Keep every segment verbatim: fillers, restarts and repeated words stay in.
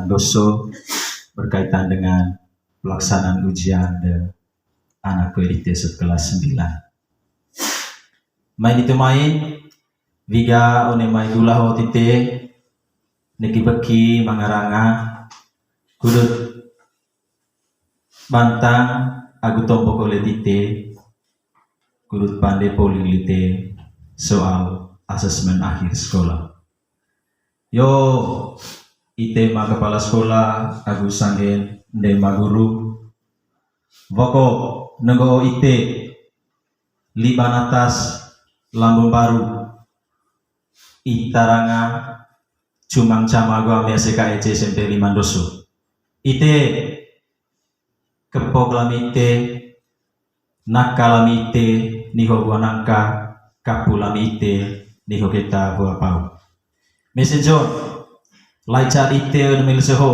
Doso berkaitan dengan pelaksanaan ujian de anak ko dite sot kelas sembilan. Mai dite mai, wiga one mai gula ho tite, neki beki mangaranga, kudut bantang agu tombok ole dite, kudut pande poli lite soal asesmen akhir sekolah. Yo, ite ma kepala sekolah, agu sanggen, nde ma guru. Woko, nenggo ite, liban atas, lambung baru, itaranga, cumang cama agu ami S K E C S M P Limandoso. Ite, kepok lami ite, naka lami ite, niho bua nangka, kapu lami ite, niho keta bua pau. Messenger, lai ca dite one mai leso ho,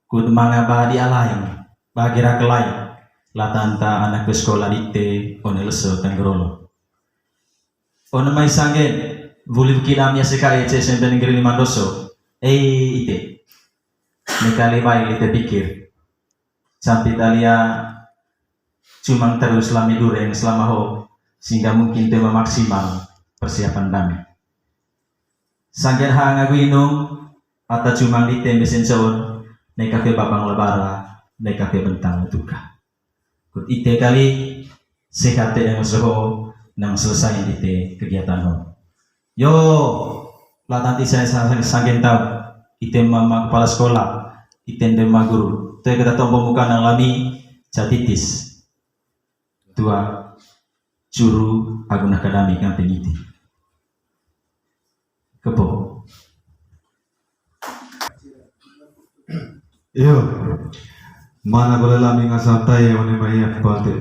kut manga ba di alain, ba gerak lain, latanta anak ke sekolah dite, one leso Tenggerolo. One mai sanggen, wuli weki dami S K E C S M P Negeri Limandoso, eh ite. Neka lebai lite pikir. Sampai talia cumang terus lami dureng selama ho, sehingga mungkin tema maksimal persiapan dami. Sanggen hang agu inung, ata cumang dite mesen soon, neka fe babang lebara, neka fe bentang letuka. Kut ite kali, sehat te yang soho, nang selesai dite kegiatan ho. Yo, latanta sanggen tau, ite mama kepala sekolah, ite nde ma guru, te keta tombo muka nang lami, catitis. Tua, curu, agu naka dami kan pengiti. Kepo. Iyo, mana boleh lami ngasantai one mai apa te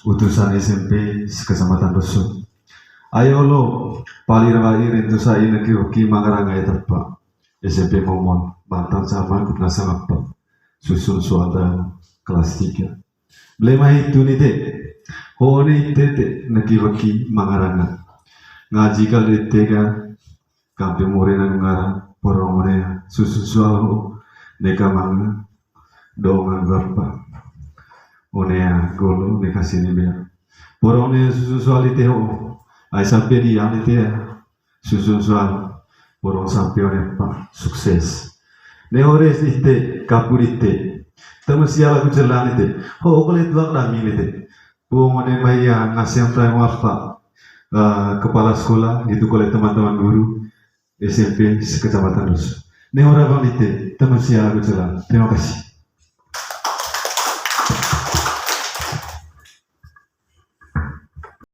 utusan S M P sekecamatan Doso. Ayo lo, pali rawa irin tu sa ina kiro ki mangarang ai tepa. S M P Momon, bantang zaman kut nasa ngapa. Susun suada kelas tiga. Blema hitu ni te. Ho ni te te neki weki mangaranga. Ngaji kali te ga kampe more na ngara porong one susu sual ho neka manga dongan bapa. One golo neka sini bea. Porong one susu sual ite ho. Ai sampe dia ni te. Susun sual, borong sampe one pa, sukses. Ne ore ite, kapur ite. Temen siala ku celan ite. Ho, kole tuak dami ite. Puong one mai ya, ngasih yang try apa. Eh, kepala sekolah, gitu kole teman-teman guru S M P sekecamatan Doso. Ne ora bang ite, temen siala ku celan. Terima kasih.